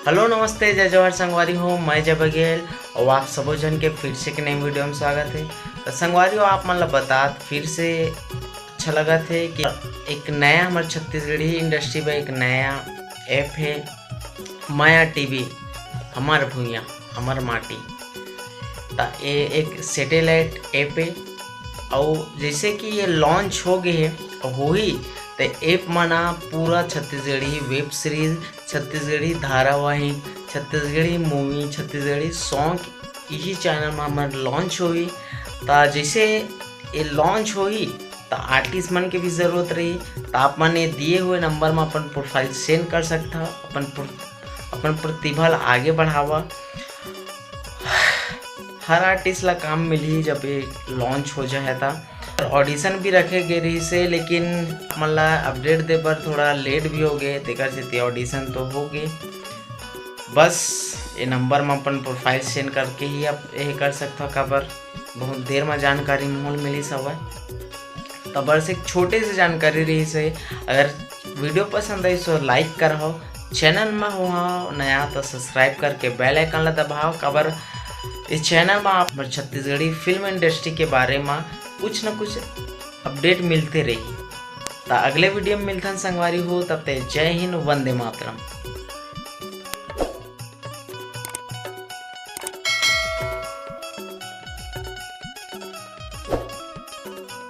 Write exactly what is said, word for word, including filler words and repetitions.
Hello, नमस्ते, जय जोहार संगवारी हो, मैं जय बघेल और आप सबो झन के फिर से एक नई वीडियो में स्वागत है। तो संगवारी हो, आप मन ला बतात फिर से अच्छा लगत है कि एक नया हमर छत्तीसगढ़ी इंडस्ट्री में एक नया ऐप है, माया टीवी, हमर भुइयां, हमर माटी। त ये एक सैटेलाइट ऐप है, और जैसे कि ये लॉन्च हो गए है, होही, तो ऐप मना पूरा छत्तीसगढ़ी वेब सीरीज, छत्तीसगढ़ी धारावाहिक, छत्तीसगढ़ी मूवी, छत्तीसगढ़ी सॉन्ग इही चैनल में हमर लॉन्च होही। त जैसे ये लॉन्च होही, त आर्टिस्ट मन के भी जरूरत रही, त आप मन ये दिए हुए नंबर में अपन प्रोफाइल सेंड कर सकता, अपन प्रो-, अपन प्रतिभा ला आगे बढ़ावा। हर आर्टिस्ट ला काम मिलही जब ये लॉन्च हो जाए त। ऑडिशन भी रखे गे रहिस हे, लेकिन आप मन ला अपडेट दे बर थोड़ा लेट भी हो गए, तेकर सेती ऑडिशन तो हो गए। बस ये नंबर में अपन प्रोफाइल सेंड करके ही आप ये कर सकता, काबर बहुत देर में जानकारी मोला मिलिस हवय। त बस एक छोटे से जानकारी रहिस हे। अगर वीडियो पसंद आइस तो लाइक करहव, चैनल में हो नया तो सब्सक्राइब करके बेल आइकन ला दबाव, काबर इस चैनल में आप छत्तीसगढ़ी फिल्म इंडस्ट्री के बारे में कुछ न कुछ अपडेट मिलते रही। त अगले वीडियो में मिलथन संगवारी हो, तब तक जय हिंद, वंदे मातरम।